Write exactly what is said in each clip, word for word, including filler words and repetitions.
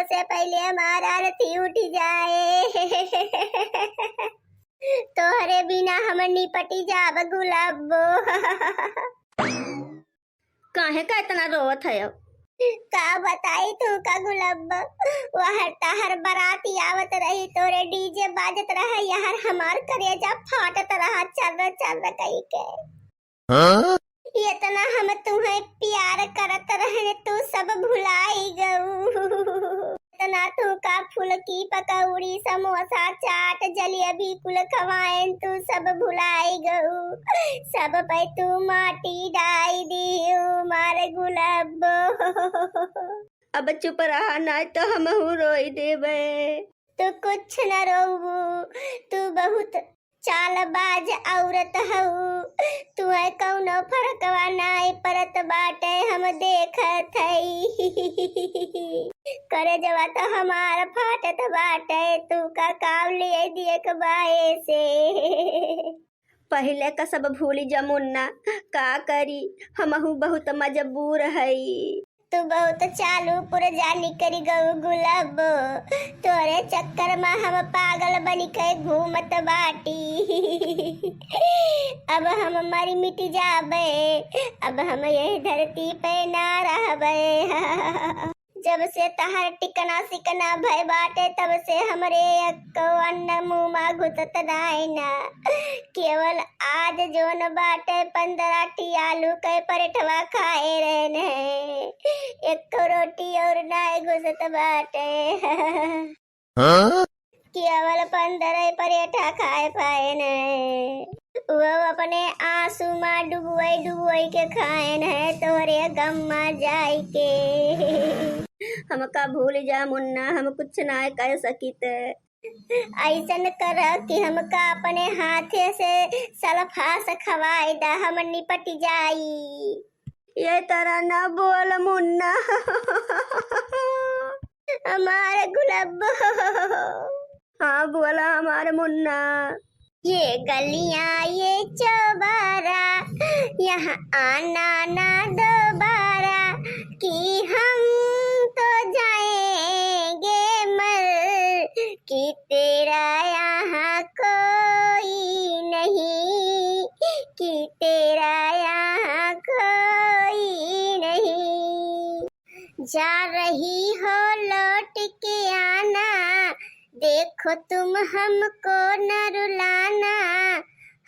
से पहिले हमार आरती उठि जाए। तोहरे बिना हम निपटि जाब गुलाबो। काहे का इतना रोवत है अब? का बताई तू का गुलाबो, वहर तहर बराती आवत रही, तोरे डीजे बाजत रहा, यहर हमार करेजा फाटत रहा, चर्र चर्र कई के। हाँ? इतना हम तुहे प्यार करत रहन, तू सब भुलाई गऊ। इतना तू का फुलकी, पकौड़ी, समोसा, चाट, जलेबी कुल खवाएन, तू सब भुलाई गऊ। सब पे तू माटी डाई दिहू, मार गुलाबो। अब चुप रहा, नाय तो हमहू रोई देबे। तू कुछ न रोऊ, तू बहुत चालबाज औरत हऊ, तुहे कौनो फरकवा नाय परत बाटे, हम देखत हई। करेजवा तो हमार फाटत बाटे, तू का काव लिए दिए के बाए से। पहिले का सब भूली जा मुन्ना, का करी, हमहू बहुत मजबूर हई। तू बहुत चालू पुरजा निकरि गऊ गुलाबो, तोरे चक्कर मा हम पागल बनि के घूमत बाटी। अब हम मरि मिटि जाबे, अब हम यही धरती पे ना रहबे। जब से तहर टिकना सिकना भय बाटे, तब से हमरे एक्को अन्न मुँह मा घुसत नाय ना। केवल आज जोन बाटे, पन्द्रह ठी आलू के परेठवा खाए रहन है, एक्को रोटी और नाय घुसत बाटे। हाँ? केवल पन्द्रह परेठा खाए पाएन है, वो अपने आंसू मा डुबोई डुबोई के खाएन है, तोहरे गम मा जाई के। हमका भूल जा मुन्ना, हम कुछ ना कर सकित। ऐसन कर कि हमका अपने हाथे से सल्फास खवाई दा, हम निपट जाई। ये तरह ना बोल मुन्ना। हमार गुलाबो। हाँ बोला हमार मुन्ना। ये गलियां ये चौबारा, यहाँ आना ना दोबारा, कि हम तो जाएंगे मर, कि तेरा यहाँ कोई नहीं, कि तेरा यहाँ कोई नहीं। जा रही हो लौट के आना, देखो तुम हमको न रुलाना,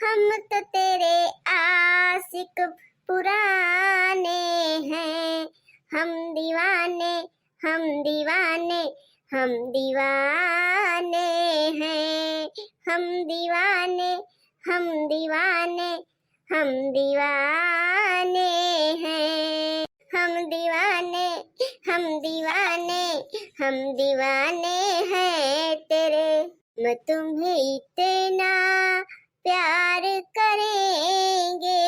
हम तो तेरे आशिक पुराने हैं, हम दीवाने, हम दीवाने, हम दीवाने हैं, हम दीवाने, हम दीवाने, हम दीवाने हैं, हम दीवाने, हम दीवाने, हम दीवाने हैं तेरे। हम तुम्हें इतना प्यार करेंगे,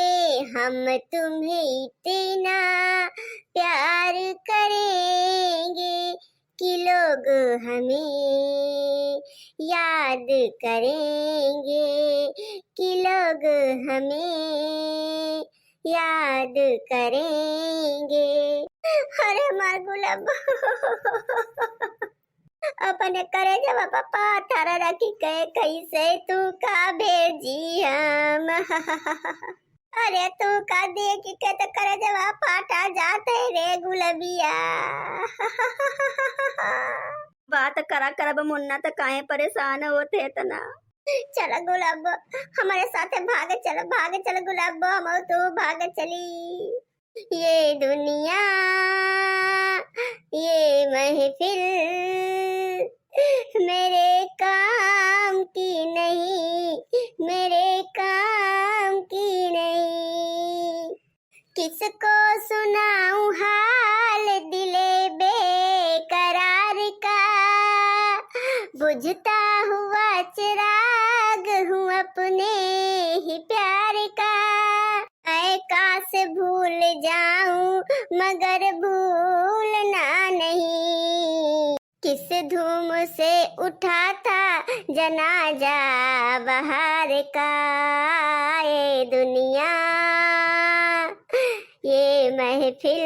हम तुम्हें इतना प्यार करेंगे कि लोग हमें याद करेंगे, कि लोग हमें याद करेंगे। अरे हमार गुलाबो, अपने करेजवा पा पाथर रखि के कैसे तू का भेजी हम। अरे तू का देखि के तो करेजवा फाटा जात है रे गुलबिया। बात करा करब मुन्ना, तो काहे परेशान होत है इतना? चल गुलाबो, हमारे साथे भाग चल, भाग चल गुलाबो, हम तू भाग चली। ये दुनिया, ये महफिल मेरे काम की नहीं, मेरे काम की नहीं। किसको सुनाऊं हाल दिले बेकरार का, बुझता हुआ चिराग हूँ अपने ही प्यार का। ऐ काश भूल जाऊं मगर भूलना नहीं। किस धूम से उठा था जनाजा बहार का, ये दुनिया, ये महफिल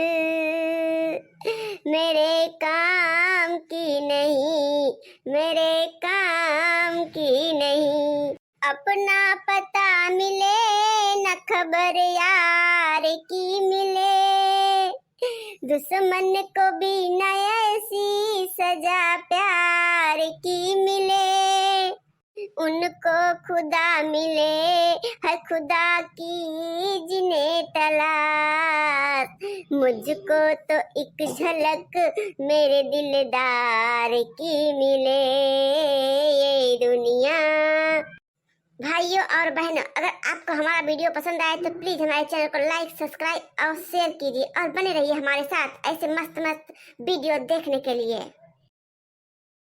मेरे काम की नहीं, मेरे काम की नहीं। अपना पता मिले, न खबर यार की मिले। दुश्मन को भी न ऐसी सजा प्यार की मिले। उनको खुदा मिले, है खुदा की जिन्हें तलाश। मुझको तो एक झलक मेरे दिलदार की मिले, ये दुनिया। भाइयों और बहनों, अगर आपको हमारा वीडियो पसंद आए तो प्लीज हमारे चैनल को लाइक, सब्सक्राइब और शेयर कीजिए और बने रहिए हमारे साथ ऐसे मस्त मस्त वीडियो देखने के लिए।